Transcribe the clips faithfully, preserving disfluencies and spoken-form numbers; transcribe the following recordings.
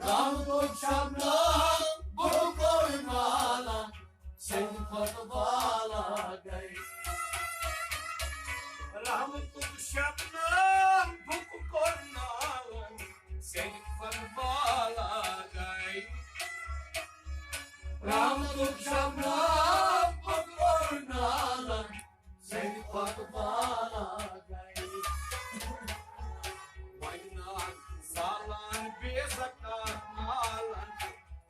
رحمتُک شبنم بُرٕ کوٚر نالن، سیٚدِ کھۄتہٕ بالا گٔے۔ رحمتُک شبنم بُرٕ کوٚر نالن، سیٚدِ کھۄتہٕ بالا گٔے۔ رحمتُک شبنم بُرٕ کوٚر نالن، سیٚدِ کھۄتہٕ بالا گٔے۔ وۄنۍ ناگ زالان بے زکات مالن،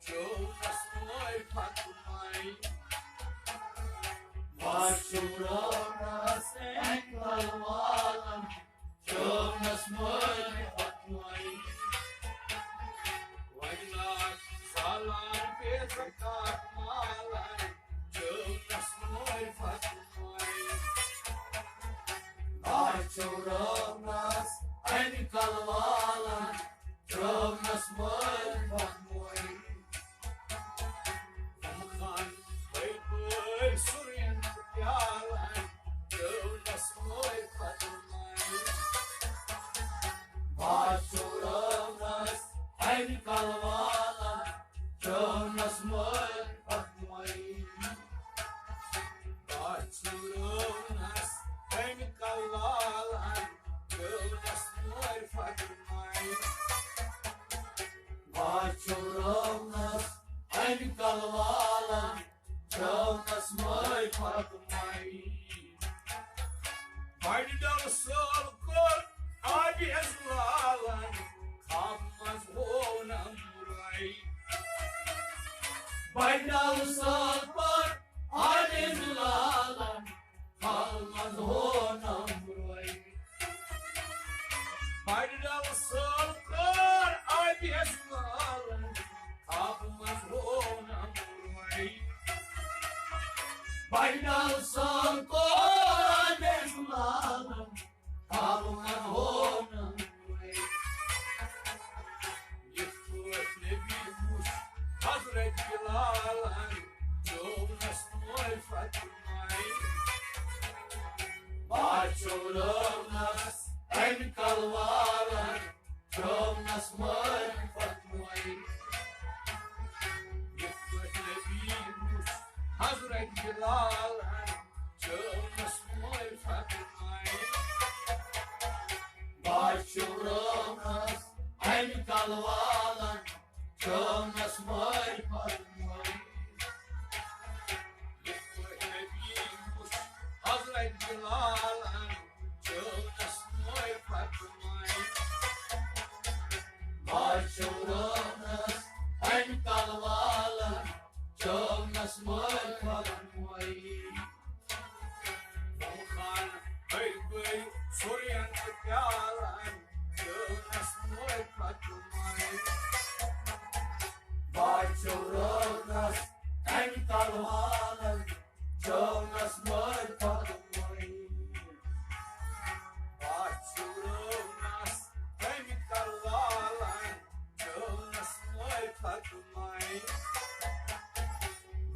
چونس مٲے فتماے۔ واچھو رونس اینکل والن، چونس مٲے فتماے۔ وۄنۍ ناگ زالان بے زکات مالن، چونس مٲے فتماے۔ واچھو رونس اینکل والن، چونس مٲے فتماے۔ خان بٔلۍ بٔلۍ سُرین پیالن، چونس مٲے فتماے۔ واچھو رونس اینکل والن، چونس مٲے فتماے۔ واچھو رونس اینکل والن، چونس مٲے فتماے۔ واچھو رونس اینکل والن، چونس مٲے فتماے۔ بڑِ ڈل سٲل کوٚر عابد لالن، خوابہٕ منٛز ہوونم رٲے۔ بڑِ ڈل سٲل کوٚر عابد لالن، خوابہٕ منٛز ہوونم رٲے۔ بڑِ ڈل سٲل کوٚر عابد لالن، خوابہٕ منٛز ہوونم رٲے۔ بڑِ ڈل سٲل کوٚر عابد لالن، خوابہٕ منٛز ہوونم رٲے۔ یِتھ پٲٹھۍ نبی وُچھ حضرت بلالن، چونس مٲے فتماے۔ واچھو رونس اینکل والن، چونس مٲے فتماے۔ یِتھ پٲٹھۍ نبی وُچھ حضرت بلالن، چونس مٲے فتماے۔ واچھو رونس اینکل والن، چونس مٲے فتماے۔ یِتھ پٲٹھۍ نبی وُچھ حضرت بلالن، چونس مٲے فتماے۔ واچھو رونس اینکل والن، چونس مٲے فتماے۔ خان بٔلۍ بٔلۍ سُرین تہٕ پیالن، چونس مٲے فتماے۔ واچھو رونس اینکل والن، چونس مٲے فتماے۔ واچھو رونس اینکل والن، چونس مٲے فتماے۔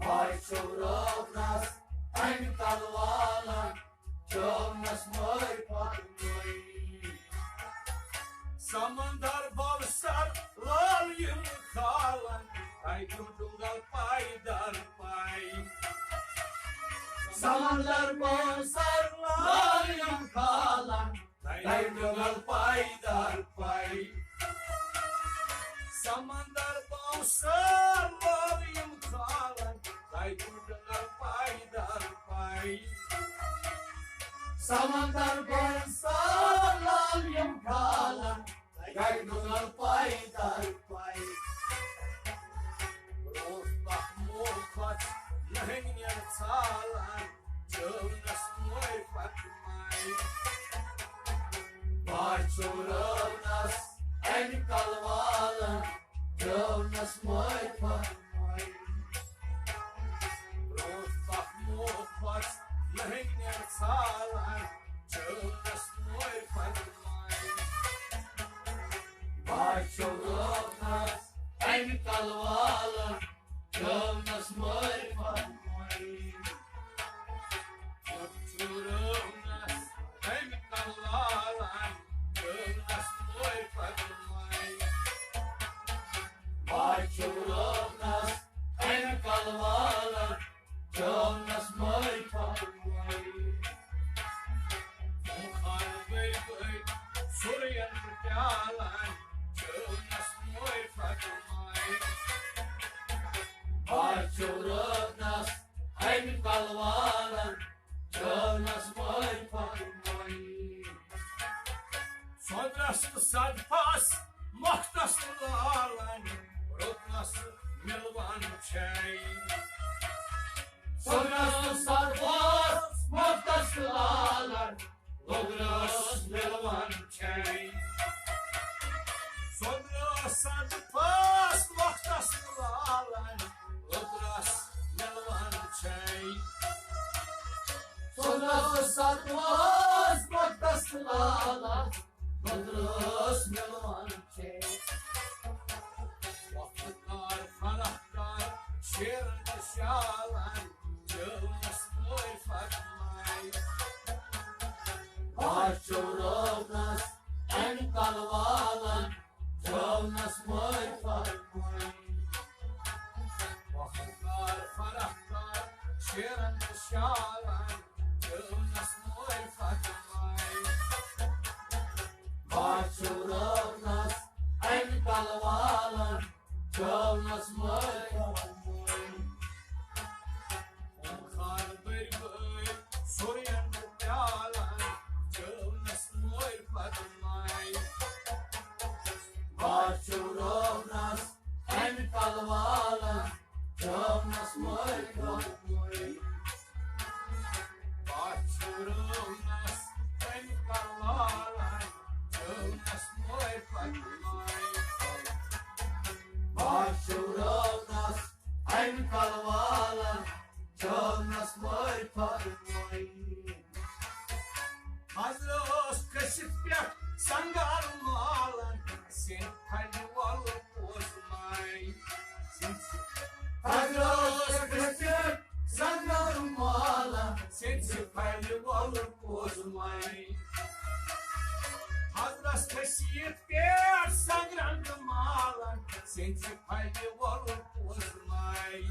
واچھو رونس اینکل والن، چونس مٲے فتماے۔ سمندر بل سر لال یِم کھالن، تتہِ ڈُنگل پایدار پاے۔ سمندر بل سر لال یِم کھالن، تتہِ ڈُنگل پایدار پاے۔ سمندر بل سر لال یِم کھالن، تتہِ ڈُنگل پایدار پاے۔ سمندر بل سر لال یِم کھالن، تتہِ ڈُنگل پایدار پاے۔ برونٛٹھ پکھ مول کھۄژ نہنٛگۍ نٮ۪ر ژھالان، چونس مٲے فتماے۔ واچھو رونس اینکل والن، چونس مٲے فتماے۔ برونٛٹھ پکھ مول کھۄژ نہنٛگۍ نٮ۪ر ژھالان، چونس مٲے فتماے۔ واچھو رونس اینکل والن، چونس مٲے فتماے۔ واچھو رونس اینکل والن، چونس مٲے فتماے۔ شورونس امہِ کلوالن چٲونس مٲے فرمٲے۔ خان بٔڑۍ بٔڑۍ سُرین تہٕ پیالن چٲونس مٲے فرمٲے۔ بہٕ شورونس امہِ کلوالن چٲونس مٲے فرمٲے۔ سۄدرس تہٕ صدفس، مۄختس تہٕ لالن، رُکنس مِلوان چھے۔ سۄدرس تہٕ صدفس، مۄختس تہٕ لالن، رُکنس مِلوان چھے۔ سۄدرس صدفس، مۄختس تہٕ لالن، رُکنس مِلوان چھے۔ سۄدرس صدفس، مۄختس تہٕ لالن، رُکنس مِلوان چھے۔ وقت کار فرح کار شیرن تہٕ شالن چٲونس مٲے فرماے۔ بہٕ شورونس امہِ کلوالن چٲونس مٲے فرماے۔ وقت کار فرح کار شیرن تہٕ شالن چٲونس مٲے فرماے۔ بہٕ شورونس امہِ کلوالن چٲونس مٲے فرمٲے۔ خان بٔرۍ بٔرۍ سُرین تہٕ پیالن چٲونس مٲے فرماے۔ بہٕ شورونس امہِ کلوالن چٲونس مٲے فرمٲے۔ بہٕ شورونس امہِ کلوالن چٲونس مٲے فرماے۔ بہٕ شورونس امہِ کلوالن چٲونس مٲے فرمٲے۔ حضرت اوس کھٔسِتھ پٮ۪ٹھ سنگار مالن، سیٚنٛدِ پھلہِ وۄلُر پوزماے۔ حضرت اوس کھٔسِتھ سنگار مالن، سیٚنٛدِ پھلہِ وۄلُر پوزماے۔ حضرت کھٔسِتھ پٮ۪ٹھ سنگرن تہٕ مالن، سیٚنٛدِ پھلہِ وۄلُر پوزماے۔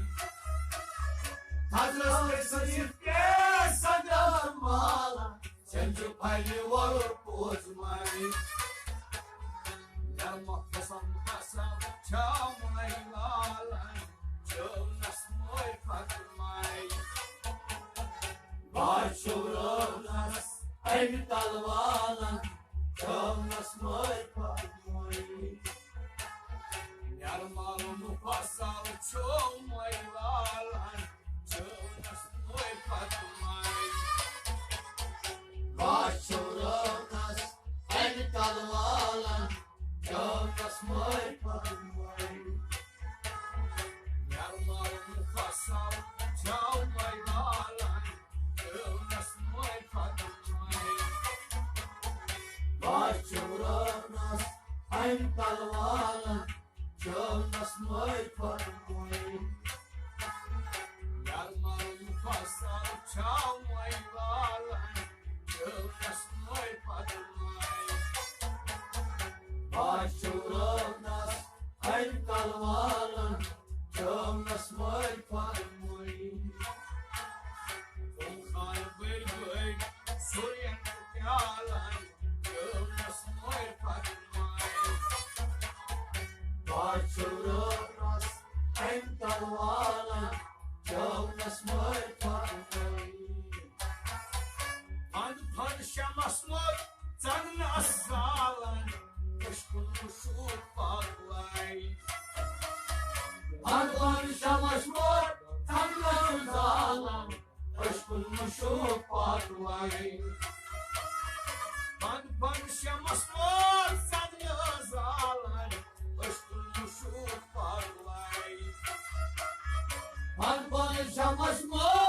حضرت کھٔسِتھ پٮ۪ٹھ سنگرن تہٕ مالن، سیٚنٛدِ پھلہِ وۄلُر پوزماے۔ نرمہ فصل فصل چھامے لالن، چٲونس مٲے فرماے۔ بہٕ شورونس امہِ تلوالن چٲونس مٲے فرمٲے۔ نرمل مفصل چھامے لالن، چٲونس مٲے فرماے۔ بہٕ شورونس امہِ تلوالن چٲونس مٲے فرمٲے۔ نرمل مفصل چھامے لالن، چٲونس مٲے فرمٲے۔ بہٕ شورونس امہِ تلوالن چٲونس مٲے فرمٲے۔ نرمل مفصل چھامے لالن، چٲونس مٲے فرمٲے۔ بہٕ شورونس امہِ تلوالن چٲونس مٲے فرمٲے۔ خان بٔرۍ بٔرۍ سُرین تہٕ پیالن، چٲونس مٲے فرمٲے۔ بہٕ شورونس امہِ تلوالن چٲونس مٲے فرمٲے۔ پھنٛد پھنٛد شمس مٔر ژنٛگنس زالن، عشقُن مشوق پاگلے۔ پھنٛد پھنٛد شمس مٔر ژنٛگنس زالن، عشقُن مشوق پاگلے۔ پھنٛد پھنٛد شمس مٔر ژنٛگنس زالن، عشقُن مشوق پاگلے۔ پھنٛد پھنٛد شمس مٔر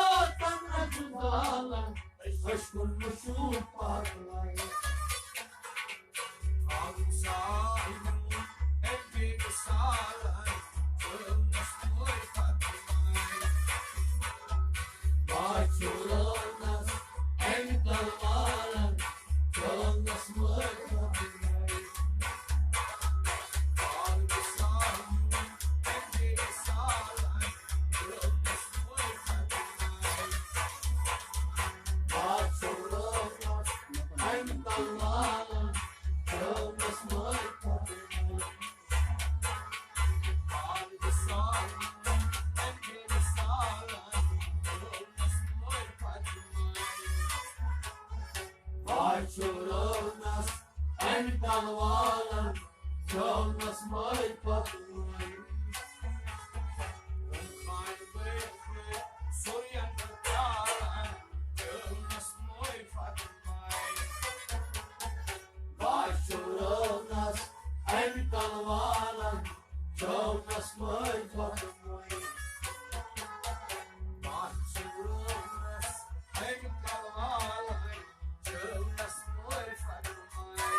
واچھو رونس امہِ تلوالن، چونس مٲے پتہٕ مٲے۔ سُرین تہٕ تالن، چونس مٲے پتہٕ مٲے۔ واچھو رونس امہِ تلوالن، چونس مٲے پتہٕ مٲے۔ واچھو رونس امہِ تلوالن، چونس مٲے پتہٕ مٲے۔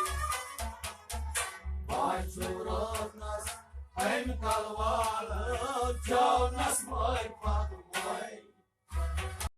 واچھو رونس امہِ تلوالن، چونس مٲے